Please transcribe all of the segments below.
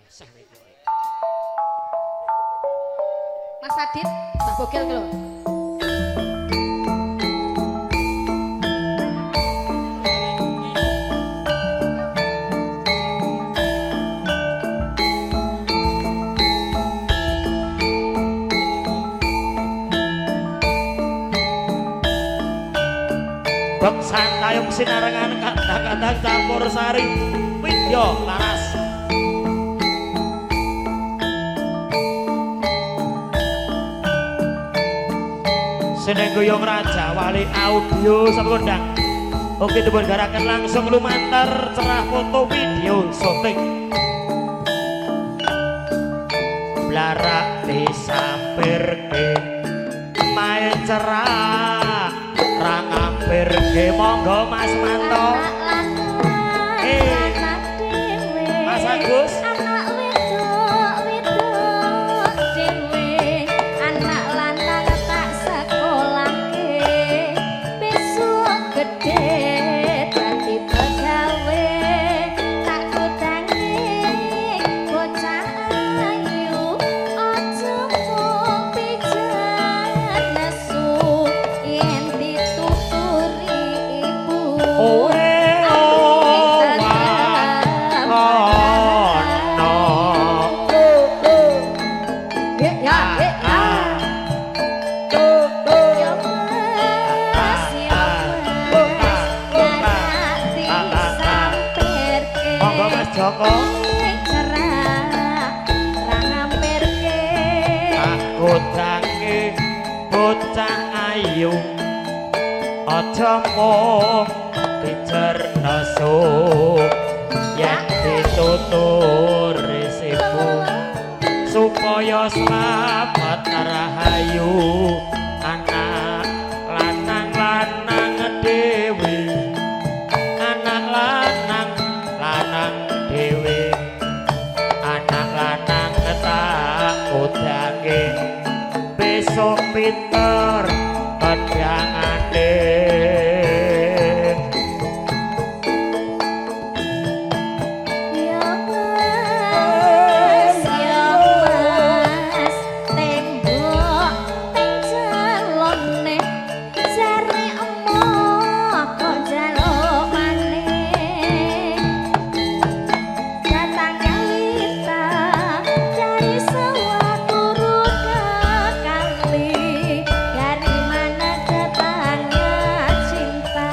Mas Adit, Mbah Bogel ki lho. Beksan tayub sinarengan kadang-kadang campur sari widya laras. Seneng goyong Raja Wali audio sepundang. Oke dipun garaken langsung lumantar cerah foto video syuting. Blarak disampirke mae cerah ra ngampirke monggo Mas Manto. Mas Agus. Anak wedok wedok dhewe, anak lanang tak sekolahke, besok gedhe dadi pegawe, tak kutangi bocah ayu, aja mung pijet nesu yen dituturi ibu. Oh, Joko. Aku tangi bocah ayu aja mung dijer nesu yen dituturi sibu supaya slamet rahayu anak lanang lanang dhewe anak lanang lanang dhewe anak lanang tak udange besok pinter pedangane. Ya Mas, ya Mas, tembok teng jalone jare emoh kok njaluk maneh. Datangnya lita dari sawah turu ke kali, dari mana datangnya cinta,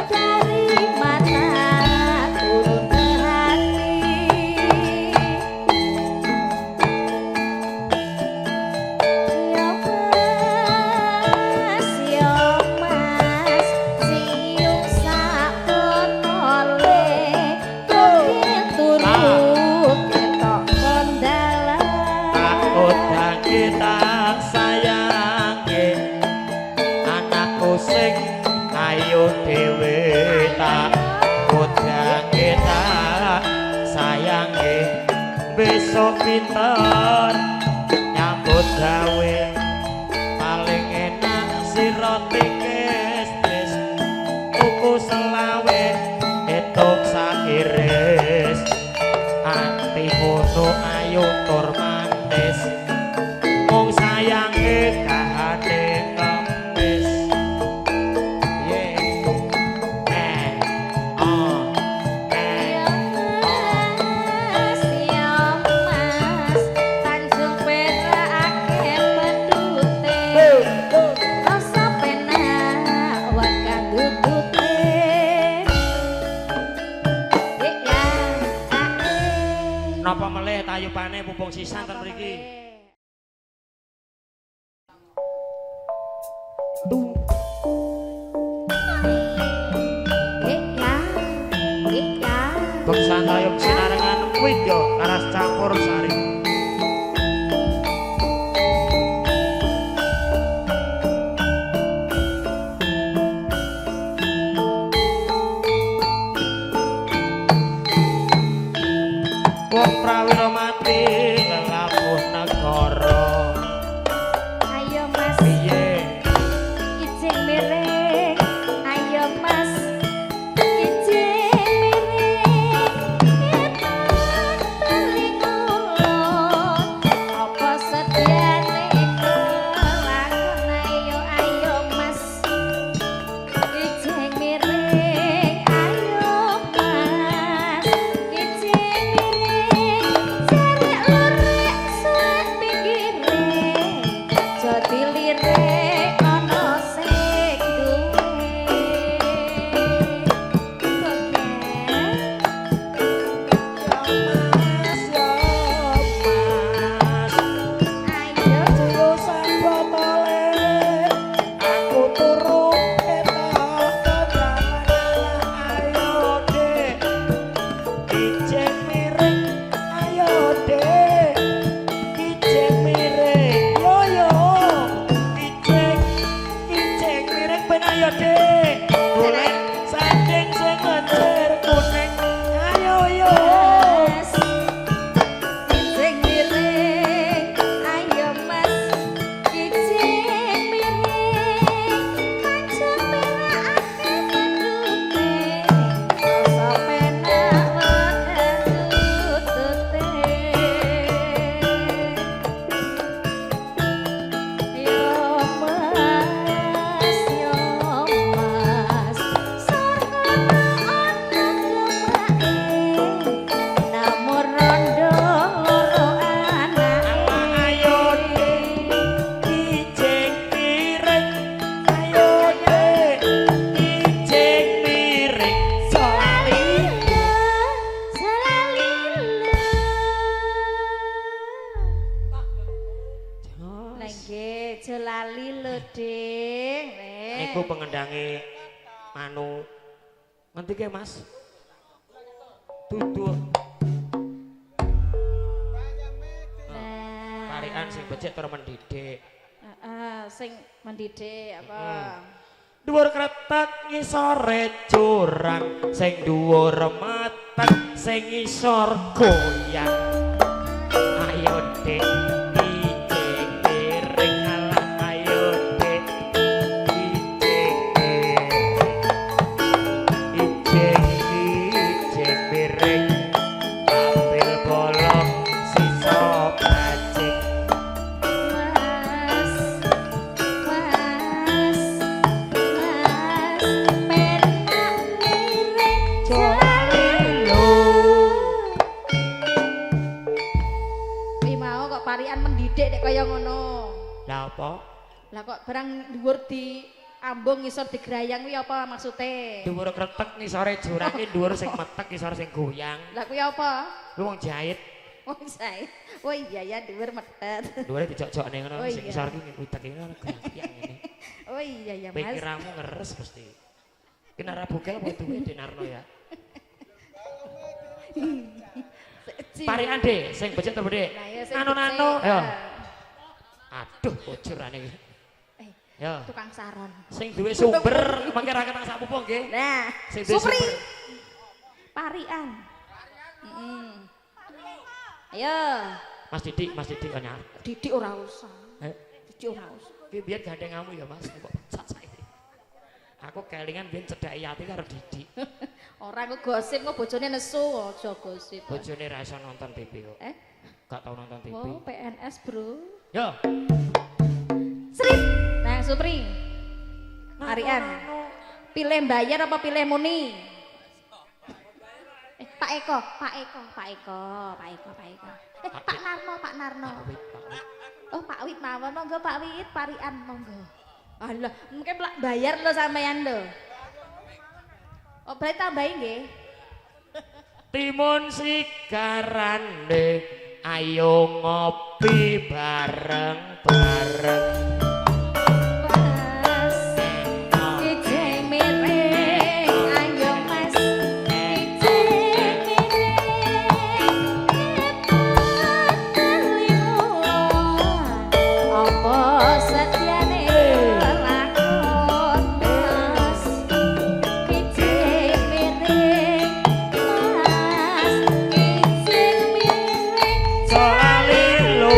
dari mata turun ke hati. Ya Mas, ya Mas, cium sak botole, tugel turu ketok kondalan. Tak udange tak sayange anakku sing ayu dhewe tak udange tak sayange besok pinter nyambut gawe paling enak sira tikis tris tuku selawe etuk sakiris ati ngono ayu tur manis mung sayange kahane kemis. Ye eh oh eh Ya Mas, ya Mas, Tanjung Perak akeh pendute, rasa penak wakah dudute. Ya, Napa melih tayubane pumpung sisan ten mriki. Ya, Beksan tayub sinarengan widya laras campur sari. Wong prawira mati lelabuh negara. Ayo Mas, Piye? ijing miring, ayo Mas, ijing miring, ketok telingo. Niku pengendange anu ngendi ke Mas? Dudu. Parikan sing becik tur mendidik. Heeh, sing mendidik apa? Dhuwur kretek ngisore jurang, sing dhuwur metek sing ngisor goyang. Ayo Dik, ijing piring alah ayo Dik, ijing piring. Ijing ijing piring ambil bolong sisa bajing. Mas, mas, mas, penak miring Jolilo. Kuwi mau kok parikan mendidik nek kaya ngono. Lah apa? Lah kok barang dhuwur di ambung ngisor digrayang kuwi apa maksude? Dhuwur kretek ngisore jurang ki dhuwur sing metek ngisor sing goyang. Lah kuwi apa? Kuwi wong jahit. Oh saya. Oh iya ya dhuwur metet. Dhuwure dijok-jokne ngono Oh sing iya. ngisor ki witek ngono goyang ngene. Oh iya ya Mas. Pikiranmu ngeres mesti. Ki nek ora bugel apa duwe Denarno ya. Parikan Dik, sing becik to Dik. Lah ya sing Nano-nano. becik. Yo. Aduh, bojorane iki. Eh, Yo. tukang saron. Sing duwe sumber mangke ra ketang sak pupu nggih. Nah, Sing duwe Supri. sumber. Parikan. Heeh. Ayo, Mas Didik, Mas Didik kok nyar. Didik ora usah. Eh, Didik ora usah. ki biyen gandeng kamu ya Mas, kok pecat saiki. Aku kelingan biyen cedhaki ati karo Didik. Ora kok gosip kok bojone nesu, aja gosip. Bojone ra iso nonton TV kok. Eh? Gak tau nonton TV. Oh, PNS, Bro. Yo. Srit. Nah, Supri. Parikan. Pilih bayar apa pilih muni? Eh, Pak Eko, Pak Eko, Pak Eko, Pak Eko, Pak Eko. Eh, Pak Narno, Pak Narno. Pak Wit, Pak Wit. Oh, Pak Wit mawon, monggo Pak Wit, parikan monggo. Alah, mungkin plak bayar lho sampean lho. Oh, berarti tambahin nggih. Timun sigarane ayo ngopi bareng-bareng. Mas, ijing miring, ayo Mas, ijing miring, apa setyane lakon Mas, ijing miring, Mas, ijing miring, Soalilo.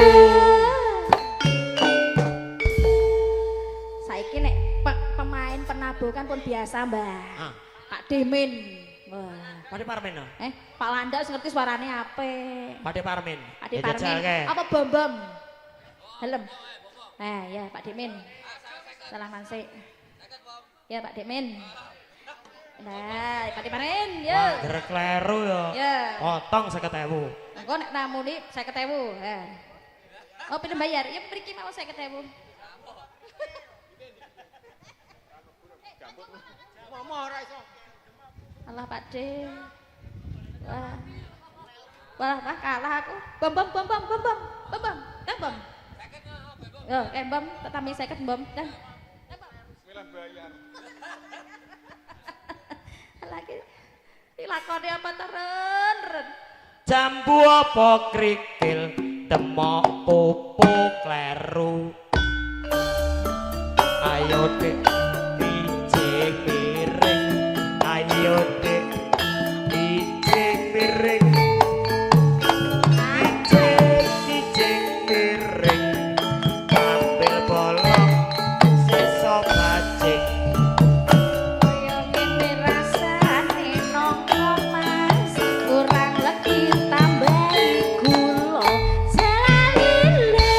Saiki nek pemain penabuh kan pun biasa, Mbah. Ah. Pak Demin. Wah. Pade Parmen no? Eh, Pak Landa wis ngerti suarane apik. Pade Parmen. Pak De Ya, jajal Parmin. kae. Apa bom bom? Helm. Nah, ya Pak Demin. Salah sik. Ya Pak Demin. Nah, Pak Demin, Wah, yo. gerek kleru ya. Ya. Potong 50.000. Engko nek namune 50.000. Ha. Oh, pilih bayar. Ya mriki mau 50.000. Alah Pak De. Wah. Wah, wah kalah aku. Bom bom bom bom bom bom. Bom bom. Dah bom. Yo, bom, tak tambahi 50 bom. Dah. Bismillah bayar. Lagi lakone apa teren ren. Jambu apa krikil demok popo kleru. Ayo Dik, ijing miring. Ayo Dik, ijing miring. Ijing ijing miring. Ambil bolong sisa bajing. Kaya ngene rasane nongko Mas, kurang legi tambahi gula. Jalile.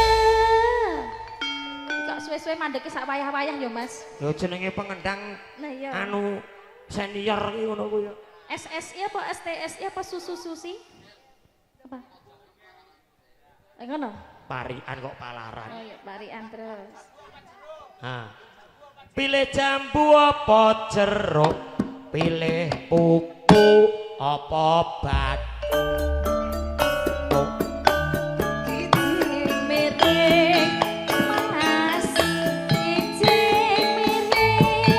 Kok suwe-suwe mandeke sak wayah-wayah ya, Mas. Lho jenenge pengendang Nah iya. anu senior ki ngono kuwi ya. SSI apa STSI apa susu susi? Apa? Eh ngono. Parikan kok palaran. Oh iya, parikan terus. Ha. Pilih jambu apa jeruk, pilih pupu apa batuk. Ijing miring Mas, ijing miring.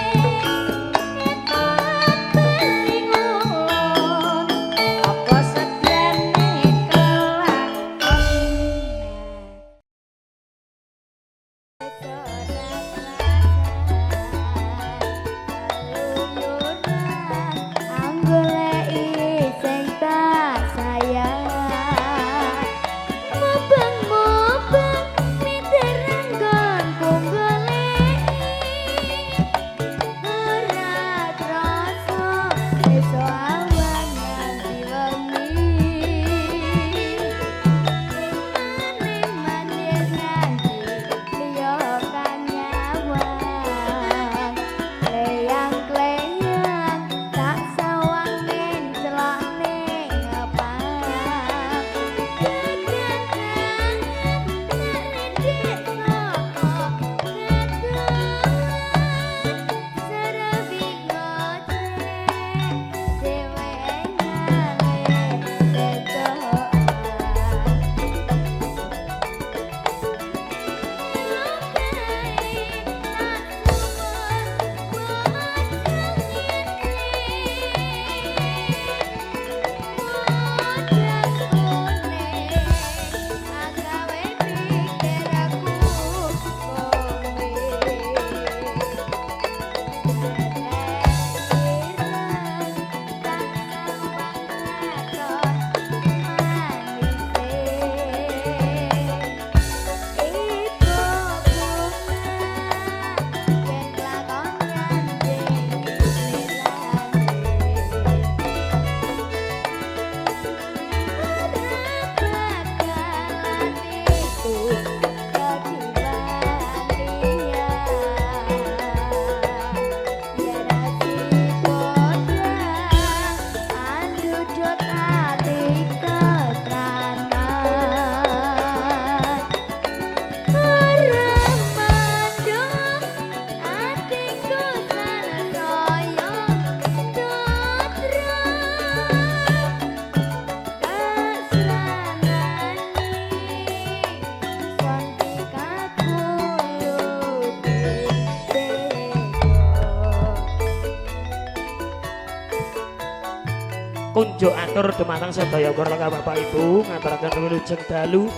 Unjuk atur dumateng sedaya keluarga Bapak Ibu ngaturaken wilujeng dalu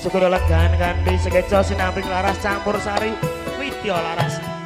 syukur legan kanthi sekeca sinampi laras campur sari widya laras.